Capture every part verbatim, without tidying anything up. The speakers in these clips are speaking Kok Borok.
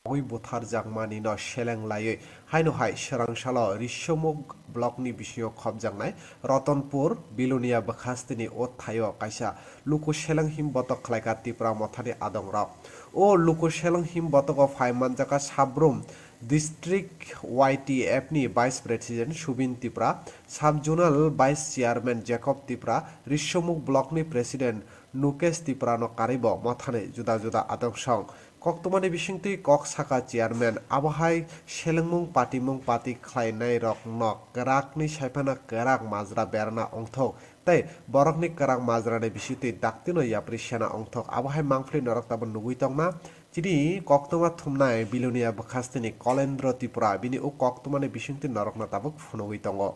Ui butharjakmani no seleng laiwi haino hai swrang salo Risomuk block ni bisingo khopjaknai Ratanpur Bilonia bwkhasteni o thaio kaisa luku seleng him botok khlaikha Tipra mothani adongrok. O luku seleng him botogo phai manjakha Sabrum District Y T F ni Vice President Subin Tipra, Sub Zonal Vice Chairman Jacob Tipra, Risomuk block ni President Nukesh Tipra no karwi bo mothani juda juda adongsong. Koktwmani bisingtwi kok saka chairman, abo hai selengmung patimung pati khlainai rokno kwrakni saiphano kwrak majra berana ongthok tei borokni kwrak majrani bisingtwi daktino yapri sena ongthok. Abo hai mangpili norok tabuk nugwi tongna. Chini koktwma thumnai Bilonia bwkhasteni Kolendro Tripura, bini o koktwmani bisingtwi norokno tabuk phunugwi tongo.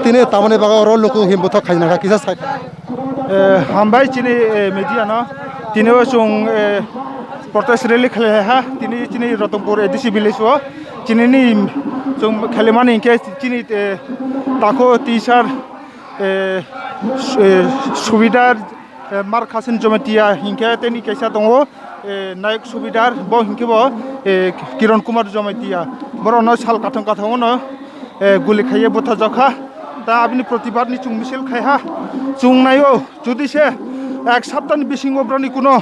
Tini tamani bagwi oro luku him buthok khaina kha kisa sai. Eh, hambai chini, eh, media no. Tini o chwng, eh, protest rally khlai ha. Tini chini Ratanpur A D C village o. Chini ni chwng khalimani hinkhe chini, eh, tako teacher, eh, su-, eh, subidar, eh, Mar Khasin Jamatia hinkhe tini kaisa tongo. Eh, Nayok Subidar, bo hinkhe bo, eh, Kiran Kumar Jamatia. Borokno sal kathang kathang no, eh, guli khaiye buthajak kha. Ta abini protibad ni chwng misil khai ha. Chwng naio, jodi se ek sapta ni bisingo borokni kuno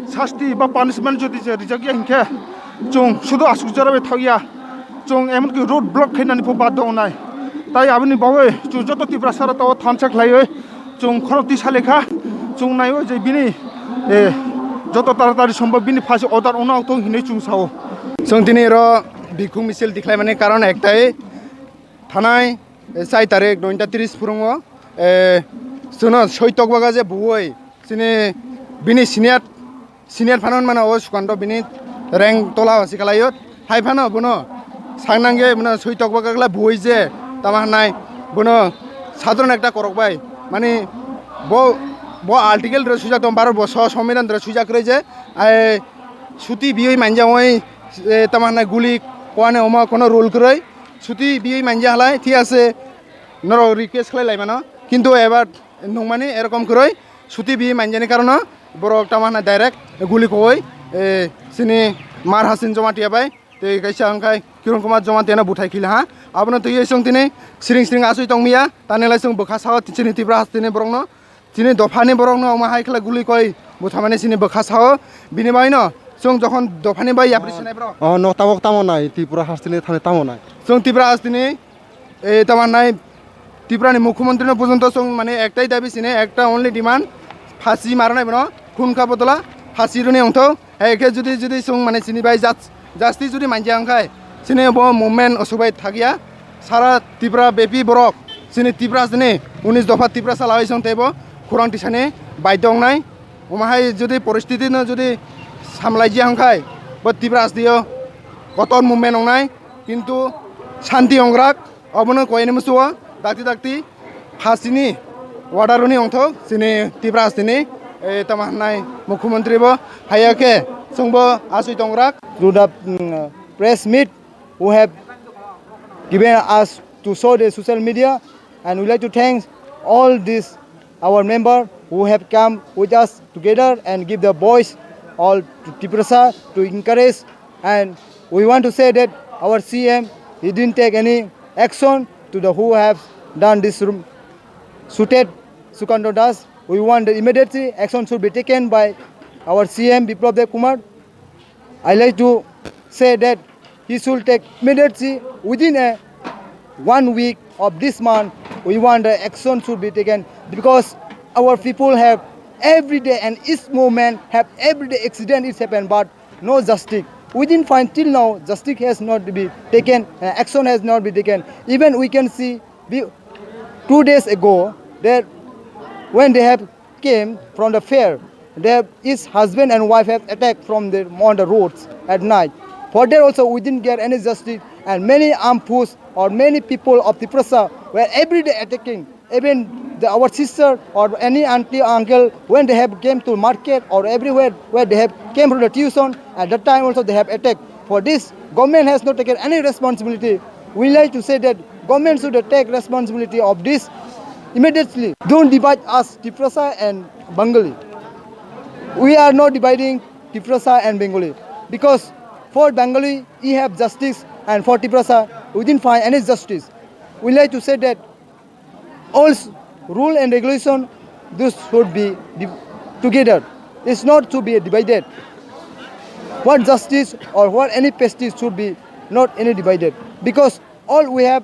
sasti ba punishment jodi se rijak ya hinkhe, chwng sudu aswk jora bai thok ya. Chwng emonki road block khainani pho bad tongnai. Tai aboni bagwi chwng joto Tiprasa rok tamo thansa khlaiwi chwng khorok twi salekha. Chwng naio je bini, eh, joto taratari sombhob bini phaisi order wngna thung hinwi chwng sao. Chwng tini oro bikhuk misil tikhlaimani karon ektai thanai, eh, chai tarik noita tris phurungo, eh, chwngno soi tokbaga je buwoi chini bini senior Senior phano mano o Sukanto bini rank tola o sikalaio. Hai phano bono sangnangye bono soi tokba kakla buwi je tama hwnai bono sadron ekta korok bai. Mani bo, bo article re sujak tong baro bo so somiran re sujak re je ai suti biwi manja oi, eh, tama hwnai guli koane oma kono rule kwrwi suti biwi manja halai thik ase norok request khlai lai mano. Kintu ebar nungmani erokom kwrwi suti bi manjani karono borok tamo hwnna direct guli khogoi, eh, chini Mar Hasin Jamatia bai tei kaisa wngkhai Kiran Kumar Jamatia no buthai khila ha. Abono twiwi chwng tini siring siring asui tongmiya, tanilai chwng bwkha sao chini Tripura hasteni borokno, chini dophani borokno omo hai khlai guli koi buthamani chini bwkha sao. Bini baino chwng jokhon dophani bai yapri sinai borok. Oh, no, tabok tamo nai, Tripura hasteni thani tamo nai. Chwng Tripura hasteni, eh, tamo nai, Tripura ni mukhyamantri no porjonto chwng mane ektai dabi sini, ekta only demand, phasi marnai bono, khun kha bodola, phasi rwni ongthok. Hai khe judi, judi chwng mane sini bai jat-, jasti judi manja wngkhai, sini bo movement osuk bai thakya, sara Tripura bepi borok, sini Tripura sini, unis dopha Tripura salai chwng teibo khurang tisani bai tongnai. Omo hai judi poristiti no judi samlai jia wngkhai, bo Tripura hasteo kotor movement wngnai, kintu shanti ongrak. Obono koini musuo dakti dakti phasini order rwni ongthok chini Tripura hasteni, eh, tamo hwnai mukhyamantri bo haiya khe chwngbo asui tongrak. Through the, mm, press meet who have given us to show the social media, and we like to thank all these our member who have come with us together and give the voice all to Tiprasa to encourage. And we want to say that our C M, he didn't take any action to the who have done this room, shooted Sukanta Das. We want the immediately action should be taken by our C M Biplab Deb Kumar. I like to say that he should take immediately within a one week of this month. We want the action should be taken because our people have every day and each moment have every day accident is happened, but no justice. Within fine till now, justice has not been taken, uh, action has not been taken. Even we can see be-, two days ago that when they have came from the fair. They, his husband and wife have attacked from the, on the roads at night. For that also we didn't get any justice, and many Ampus or many people of Tiprasa were every day attacking. Even the, our sister or any auntie, uncle, when they have came to market or everywhere where they have came from the tuition, at that time also they have attacked. For this, government has not taken any responsibility. We like to say that government should take responsibility of this immediately. Don't divide us, Tiprasa and Bengali. We are not dividing Tiprasa and Bengali because For Bengali, we have justice, and for Tiprasa, we didn't find any justice. We like to say that all s- rule and regulation, this should be div- together. It's not to be divided. What justice or what any justice should be not any divided, because all we have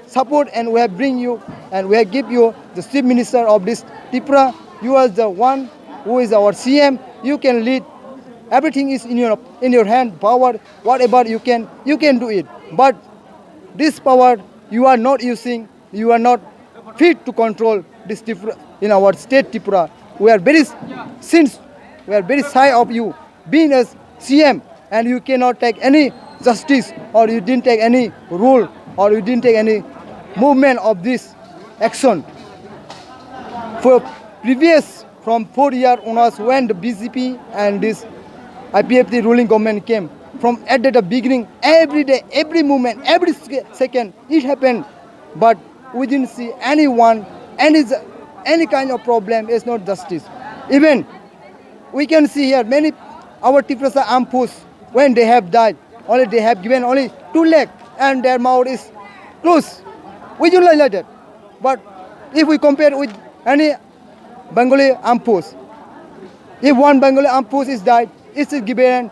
support and we have bring you and we have give you the chief minister of this Tripura. You are the one who is our C M. You can lead. Everything is in your in your hand. Power, whatever you can, you can do it. But this power you are not using. You are not fit to control this Tripura in our state Tripura. We are very since we are very shy of you being as C M, and you cannot take any justice, or you didn't take any rule, or you didn't take any movement of this action. For previous, from four year onwards, when the B J P and this I P F T ruling government came, from at the beginning, every day, every moment, every sec- second, it happened. But we didn't see anyone, any any kind of problem. Is not justice. Even we can see here many our Tiprasa armed force, when they have died, only they have given only two lakh and their mouth is closed. We don't like that. But if we compare with any Bengali armed force, if one Bengali armed force is died, it is given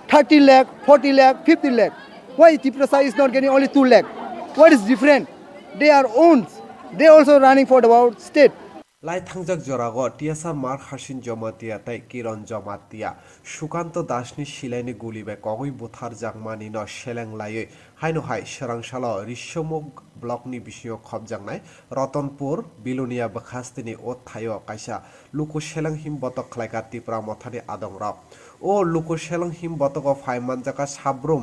thirty lakh, forty lakh, fifty lakh. Why Tiprasa is not getting only two lakh? What is different? They are owns. They also running for the our state. Lai thangjak jorago T S R Mar Harsing Jamatia tei Kiron Jamatia Sukanto Dasni silaini guli bai kogwi butharjakmani no seleng laiwi haino hai swrangsalo Risomuk blockni bisingo khopjaknai Ratanpur Bilonia bwkhastini o thaio kaisa luku seleng him botok khlaikha Tipra Mothani adongrok. O luku seleng him botogo phai manjakha Sabrum